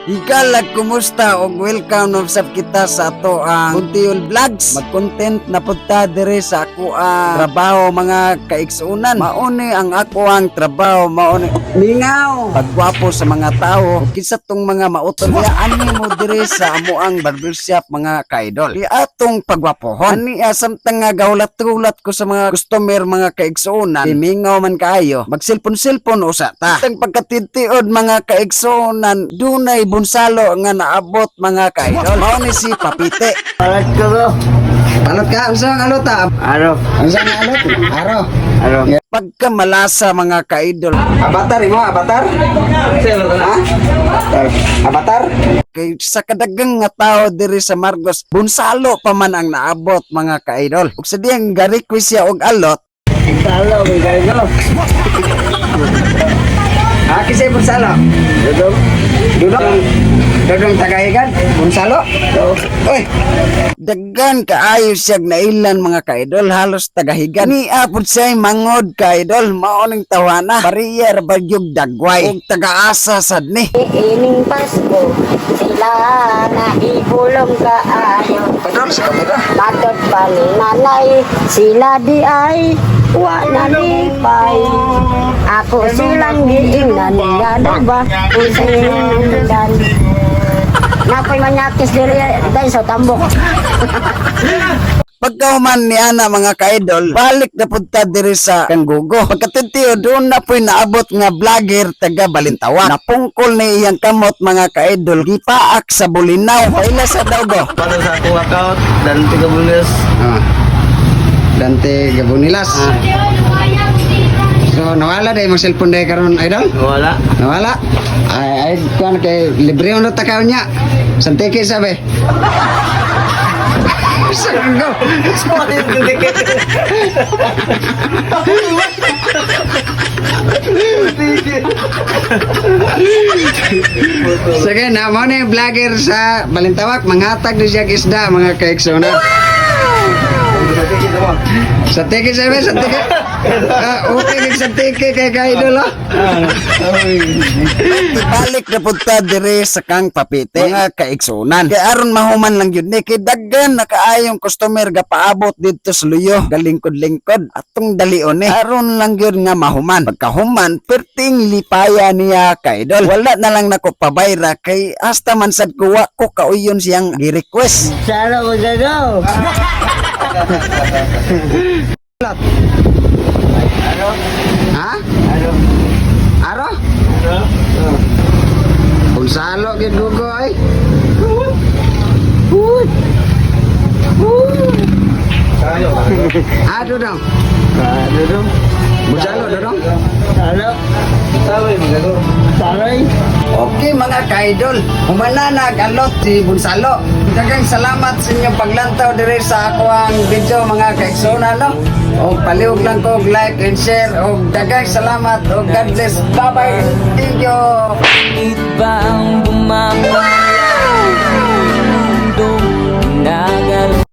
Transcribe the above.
Higala, kumusta og welcome na sab kita sa atoang Kuntiol Vlogs. Mag-content na pud ta dire sa akoang trabaho, mga kaigsuonan. Mauni ang akoang trabaho, mauni mingaw. Pagwapo sa mga tao, ug kinsa tong mga mauton diya ani mo dire sa amoang barbershop, mga kaidol. Di atong pagwapohon. Ani samtang nga gahulat-hulat ko sa mga customer, mga kaigsuonan, di mingaw man kaayo. Mag-cellphone-cellphone usa ta. Tang pagkatitiod, mga kaigsuonan, dunay bunsalo nga naabot, mga kaidol. Mao ni si Papite. Palat ko bro. Alot ka, unsa ang alot ta? Aro. Unsa ang alot? Aro. Aro. Pagka malasa, mga kaidol. Avatar mo, avatar? Ha? Avatar? Kay sa kadagang nga tao diri sa Marcos, bunsalo pa man ang naabot, mga kaidol. Ug sa diyang ga-request siya og alot, Salo, may gago. Ha, kisay bunsalo? Dudong. Dudong. Dudong tagahigan? Bunsalo? Oy. Daggan kaayo siya nailan, mga kaidol, halos tagahigan. Ni apod siya mangod, kaidol, mao ning tawana. Bariya ra ba yung dagway ug tagaasa sad ni. Ining Pasko, sila naibulong kaayo. Padron sa kamera. Matod pa ni nanay, sila di ay wa na lipay. Ako silang giingnan, nga daw ba, unsay hinungdan. Nakoy manyakis diri dahil sa tambok. Pagkahuman ni ana, mga kaidol, balik na pud ta diri sa Kanggugo. Pagkatitiyo, doon na po'y naabot nga vlogger taga Balintawak. Napungkol ni iyang kamot, mga kaidol, gipaak sa Bulinaw. Paila sa daw go. Para sa akong account, Dante Gabunes. Ah. Dante Gabunilas. So nawala dai mo cellphone dai karon, idol? Wala. Nawala. Ay ay kuan kay libre ono ta kaon nya. Santike sabi. Go. Sige na, mo ni vlogger sa Balintawak, manghatag ni siya isda, mga kaiksona. Sa tiki sabi, sa tiki. Ah, okay kay sa tiki kay ka-idol oh. Ibalik na pud ta dire sa kang Papite, mga kaigsunan. Kay aron mahuman lang yun ni kay daghan na kaayong customer gapaabot didto sa luyo, galingkod-lingkod atong dalion ni. Aron lang yun nga mahuman. Pagkahuman, perting lipaya niya, kaidol. Wala na lang nako pabayra kay hasta man sad ko wa ko kauyon siyang gi-request. Salo, may gago. Ha? Aro. Aro? Aro. Gonzalo gid gugo ay. Salo. Ah, dudong. Dudong. Gonzalo, dudong. Salo. Salo, may gago. Salo. Okay, mga ka-idol, humana na alot si Gonzalo. Daghang salamat sa inyong paglantaw dire sa akoang video, mga kaigsoona, no. Og palihog lang ko og like and share og daghang salamat og God bless. Bye bye. Thank you. Bang bumaba